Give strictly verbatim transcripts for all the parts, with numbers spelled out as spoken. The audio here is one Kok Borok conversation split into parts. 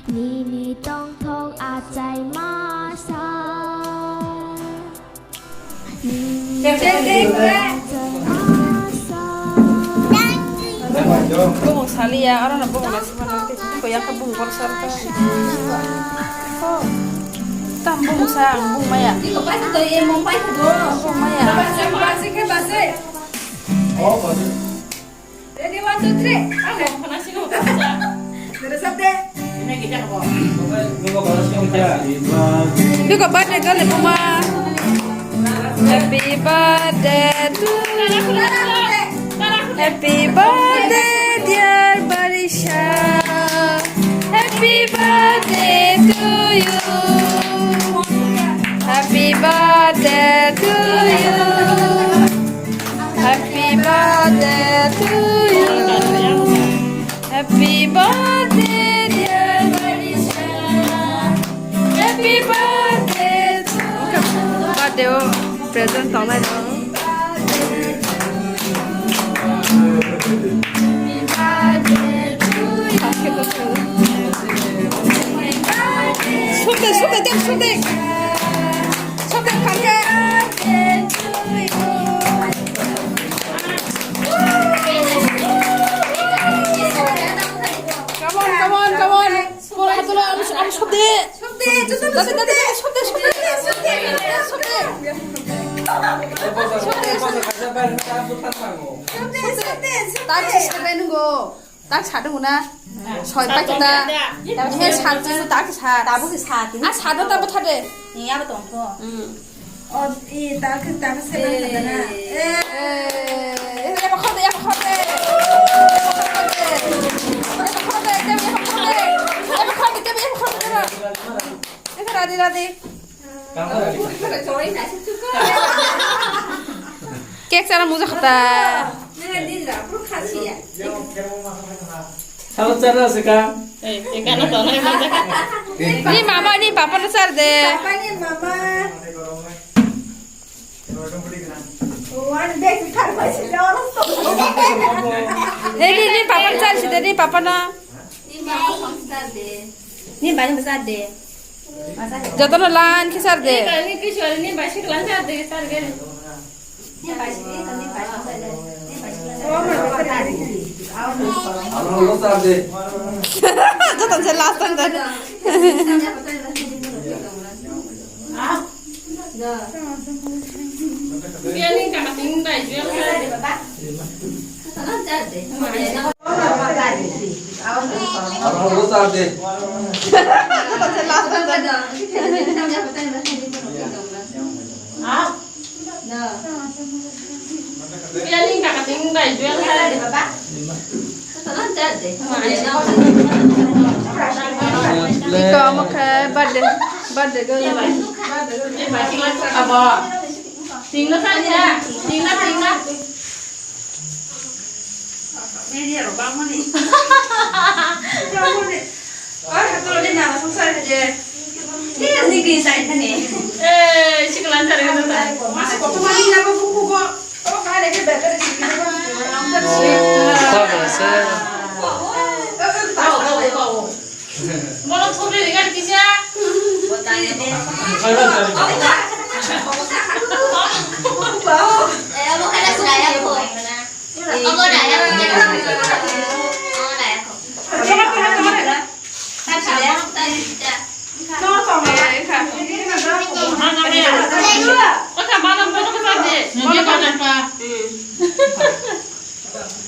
Nini tongthok achai masa. Nini tongthok achai masa. Bumung saliya, oro no bumung naisingmano tei ko yakha bumung borok sar kha. Tam bumung sa, ang bumung maya. Bumung maya. Ready, one, two, three. Ang mo khana sino. Dere sabde. Biko birthday girl ni buma. Happy birthday to you. Happy birthday, dear Barisha. Happy birthday to you. Happy birthday to you. Happy birthday to you. Happy birthday, dear Marisha. Happy birthday to you. Birthday o present tongnai no. Happy birthday to you. Sute, sute, dem, sute. Sute, kante. Come on, come on, come on. School hatulo, am, am, sode. Sode, sode, sode, sode, sode. Sode, sode. Tak sade nungo. Tak sade huna. Soi pa kita. He sade tak sa. Tabu ke sade. Ah, sade tabu thade. Ni abo tongtho. Hmm. O, i, ta khe, ta khe seven khata na. Eh. Eh, eh, eba khode, eba khode. Eba khode, eba khode, eba khode. Eba khode, eba khode, eba khode. Eba radi, radi. Cake sana muja khata. Salo chara se ka? Eh, eh, gana to, na, na, na. Ni mama, ni papa no char de. Papa ni mama. One bag thar pai se oro. Ni, ni, ni papa no char si de, ni papa no. Ni mama no char de. Ni bani char de. Jotono lan khe sar de. Ni kishori ni baisi klan sar de, sar de. Joton se last time dan. Biani kakating bai jual sar de baba. Joton se last time dan. Iko omo khe birthday, birthday girl. Tingna sa ya, tingna, tingna. Media rok bangmani. Bangmani. Oi, hato ni nama song sari je. Ni ni ki sai thani. Eh, siklan sari ka ta. Mas ko to mani na ko buku ko. O ka le ke better siklan. Sabar sa. Bono thokri ringar kisa. Eh, abo kada sudaya ko. Abo daya ko. Abo daya ko. Tata. Tata. Tata. Tata. Tata. Tata. Tata. Tata. Tata. Tata.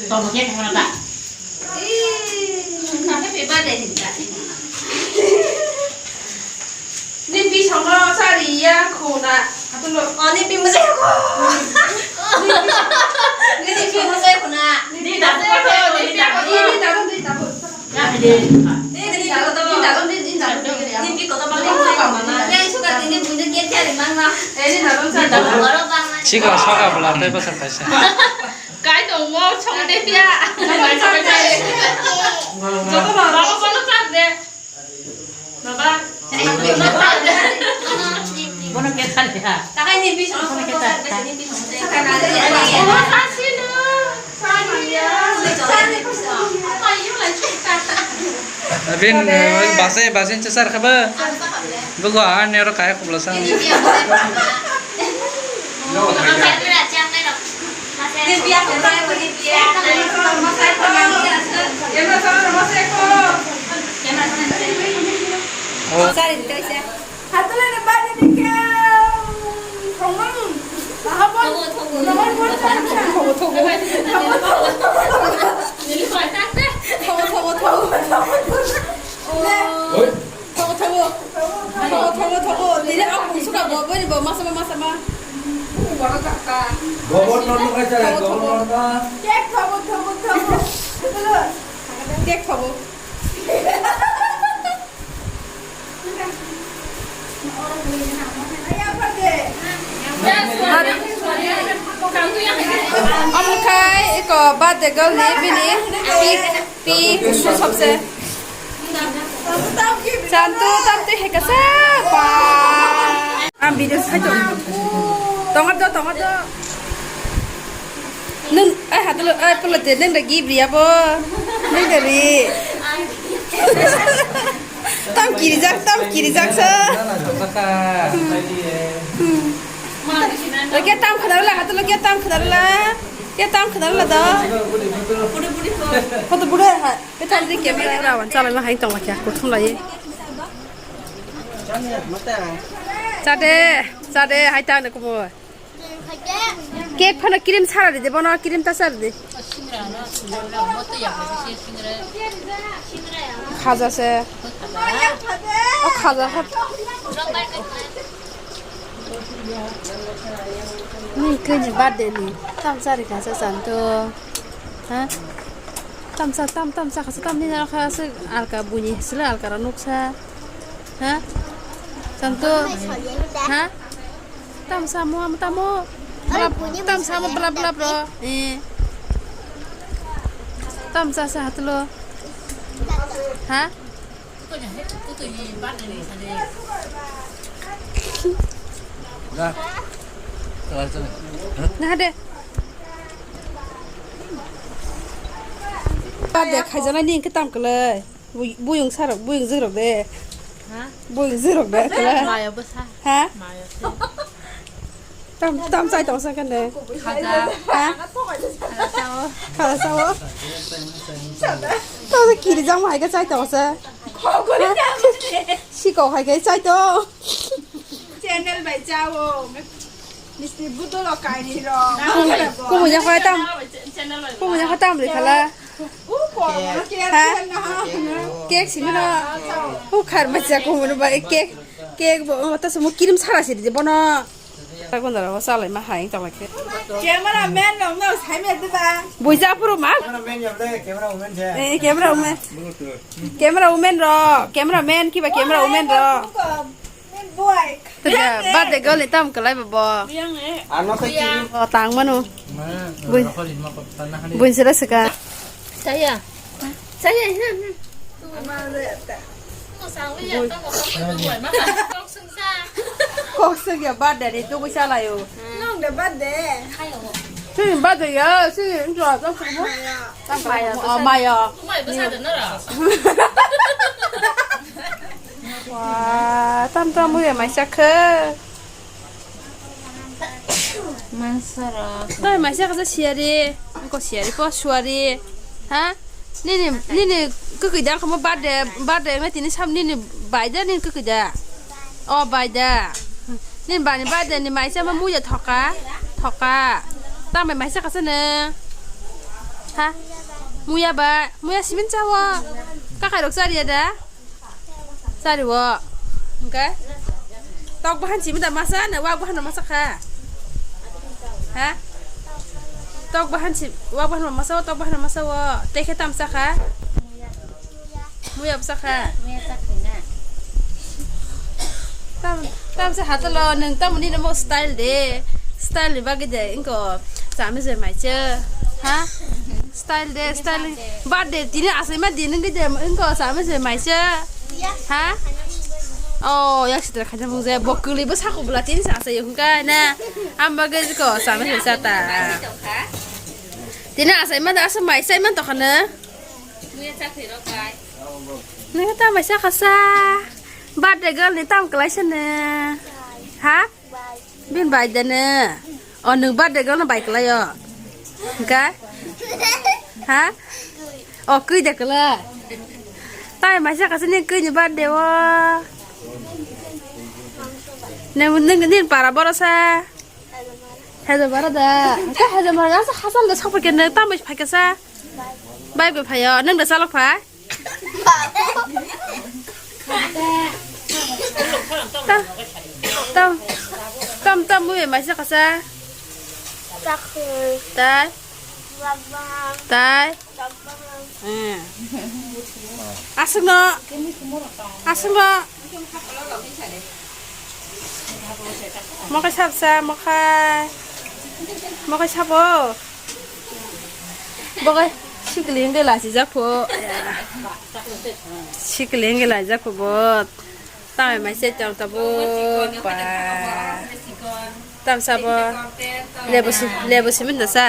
Tomo khe thangna ta. Ih, happy birthday hinta. Ni bisong no sari ya khuna. Hatung no. Oh, ni bi mujai ko. Ni bi mujai ko na. Ni da ko, ni da ko. Ni da ko, ni da ko. Ya, ni da ko. Ni da ko, ni da ko. Ni bi ko to bang ni ko bang na. Ni suka tini punya ke cari mang na. Eh, ni da ko, ni da ko. Oro bang na. Chikon soka bwla tei bwswk kaisa. Kai tongmo song de pia. Joto no baba bono char de. Baba. Bono ke char de ha. Takai ni bi song bono ke char de. Bono sasi no. Sani ya. Sani bisa. Apa yun lai chukta. Bin, eh, base, base chesar kha ba? Bugo ani oro kaya khobla sa. Oh. Thogo, thogo. Thogo, thogo. Thogo, thogo, thogo. Thogo, thogo. Thogo, thogo, thogo. Nini ang kung suka bo, bo, bo, masa ma, masa ma. Governor no kaya, thogo, thogo. Governor no. Cake thogo, thogo, thogo. Cake thogo. Omo khai iko birthday girl ni bini pi, pi kusu sabse. Chantu, chantu hekasa. Ba. Ang video sai tong. Tongo do, tongo do. Nung, ai, hatulo, ai, pulo te, nung da gibri abo. Nung da ri. Tam kirijak, tam kirijak sa. Oke, tam khadar la, hatulo ke tam khadar la. Ke tam khadar la do. Foto bude ha. Ke tam di camera rawan chala la hai tong la kya, kuthum la ye. Chade, chade, hai ta ne kubo. Cake phano cream sara ride, bono cream ta sara ride. Khaja se. O khaja kha. Ni khe ni birthday ni. Tam sari khaja santo. Ha? Tamsa, tam, tamsa, khasa, tam, nini kha, se alka buini, sila alka ra nuksa. Ha? Santo. Ha? Tamsa mo, am, tamo. Blap, tamsa mo, blap, blap ro. Eh. Tamsa sa hatlo. Ha? Na de. Ba de khaijana ni ke tam kle. Buyung sarok, buyung zirok de. Ha? Buyung zirok de kle. Maya bwsa. Ha? Maya. Tam, tam chai tong sa kene. Khaja. Ha? Khaja sao. Khaja sao. Tamo kiri jang hai ke chai tong sa. Sikok hai ke chai tong. Channel bai chao. Misti butolo kaini ro. Kumu ya khai tam. Kumu ya khai tam ri khala. Ha? Cake simi no. Hu khar ma cha kumu no ba cake. Cake bo ta sumo kirim sara siri de bono. Tagondara o salai ma hai tong khe. Camera man rok no sai me de ba. Buja puro ma. Camera man ya ble, camera woman je. Eh, camera woman. Camera woman rok, camera man kiba camera woman rok. Boy. Tida birthday girl ni tam kalai ba bo. Ano khe chini. O tang manu. Bui. Bui sira sika. Saya. Saya. Kok sing ya birthday ni tu bisa layo. Nong de birthday. Sing birthday ya, sing intro tam kamu. Tam kamu. Oh, maya. Wah, tam tam ya mai sakhe. Mansarok. Dai maisa kasa siari, ko siari po suari. Ha? Nini, nini kukui dang kamo birthday, birthday me tini sam nini baida nini kukui da. O baida. Nini bani birthday ni maisa ma muya thoka, thoka. Tamai maisa kasa ne. Ha? Muya ba, muya simin chawa. Kakai rok sari ada. Sari wo. Hingke? Tok bahan simi da masa na wak bahan masa kha? Ha? Tok bahan si, wak bahan masa wo, tok bahan masa wo. Tei khe tam sa kha? Muya bwsa kha? Tam, tam sa hatolo, nung tam ni mo style de. Style ni bagwi de, ingko. Chami je mai che. Ha? Style de, style. Birthday tini asai ma din ngi de, ingko sama se maisa. Ha? Oh, yak sitra khaja mung je, bo kwlwi bo sako bwla tini sa asai hung ka na. Am bagwi ko sama se sa ta. Tini asai ma da asa maisa man to khana. Nini tamo sa kasa. Birthday girl ni tam kalai sene. Ha? Bin bai dene. O nung birthday girl no bai kalai o. Ga? Ha? O kui de kalai. Tamo sa kasa ni kui ni birthday o. Nini, nini, nini para boro sa. Hajamara da. Ka hajamara sa hasal da sakpa kene tamo phai kasa. Bai bai phayo. Nung da salok phai. Tam, tam, tam, tam, mui mai sa kasa. Takhwui. Tai. Labang. Tai. Labang. Eh. Aswkno. Aswkno. Mokai sabsa, mokai. Mokai sabo. Bokai sikling de lasi jakpo. Sikling de lasi jakpo bot. Tamai mai se tong tabuk ba. Tam sabo. Lebu si, lebu simin da sa.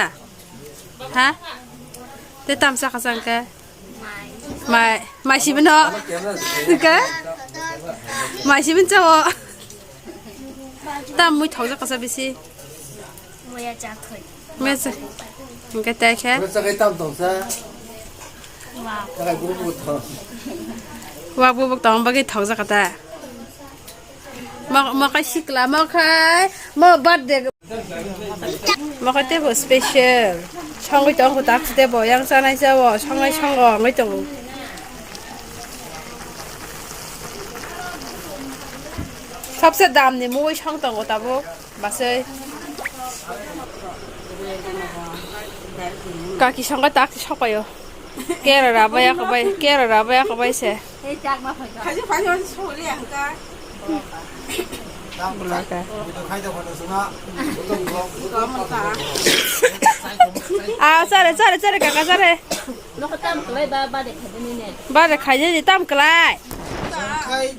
Ha? Te tam sa kasa hwnkhe? Mai, mai sibino. Hwnkhe? Mai sibin chao. Tam mui thokjak kasa bisi. Muya chakhoi. Muya cha-, hwnkhe tai khe? Muya chakhoi tam tongsa. Wow. Takai bubuk tong. Wa bubuk tong bagwi thokjak kata. Mo, mo kai sikla, mo kai, mo birthday. Mo kai tebo special. Songwi tongo tak tebo, yang sanai jawo, songnai songo, wngwi tongo. Sabse damni mui song tongo tabuk, basai. Kaki songkha tak sokpayo. Kera rabaya kabai, kera rabaya kabai se. Khaji khaji soli angka. Bulaka. Ah, sare, sare, sare, kaka, sare. Nokho tam kalai ba, ba de khaji ni ne. Ba de khaji ni tam kalai.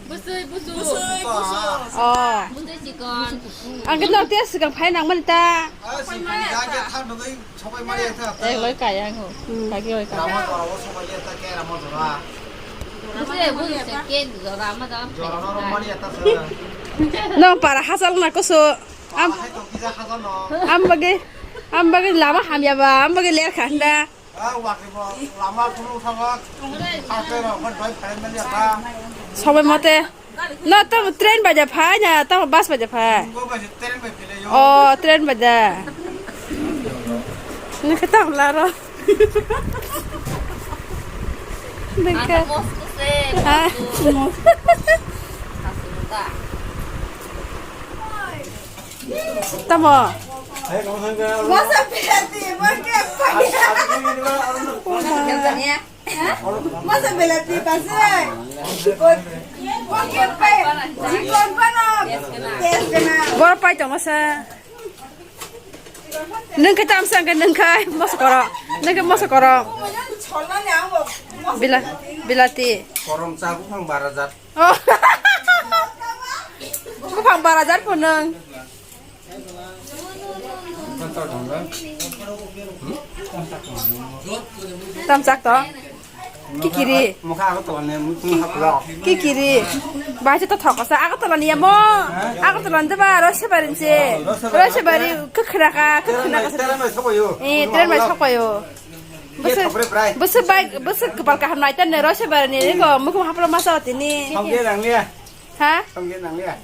Busui, busui. Oh. Busui chikon. Ang ke nok dia segang phai nang mani ta. Sobai mari ta. Tei loi kai ang ho. Hmm. Kaki loi kai. Rama jora o sobai ya ta ke rama jora. Buse, buse, ke jora ma da. Jora no mari ta se. No para hasal na koso. Am, hai to kisa hasal no. Am bagi, am bagi lama hamya ba, am bagi ler khanda. Ah, wakri bo lama phuru thangak. Hape ro kon doi phai mali ta. Sobai mote. No, tamo train bai da phai na, tamo bus bai da phai? Nunggo bai se train bai phai lai yo. Oh, train bai da. Nini khe tamo laro. Nini khe. Ata mos kuse, ha? Mos. Tamo. Masa piyati, masa piyati. Masa belati pasai. Bo, bo ke pai. Jikon pano. Tes kena. Bor pai tong masa. Nung khe tamsa hwnkhe nung khai moso koro. Nung khe moso koro. Bila, bilati. Korom cha buphang bara jat. Oh. Buphang bara jat po nung. Tamsak to? Kikiri. Mokha Agartala ni mutung hapla. Kikiri. Bahai se to thok sa Agartala ni amo. Agartala ni ba Roisebari se. Roisebari kwkhwra ka, kwkhwra ka. Train bai sokoyo. Eh, train bai sokoyo. Bwswk, bwswk bai, bwswk kwpal kaham nai tane Roisebari ni ko mukhung hapla masa tini. Thok ye nang liya. Ha? Thok ye nang liya.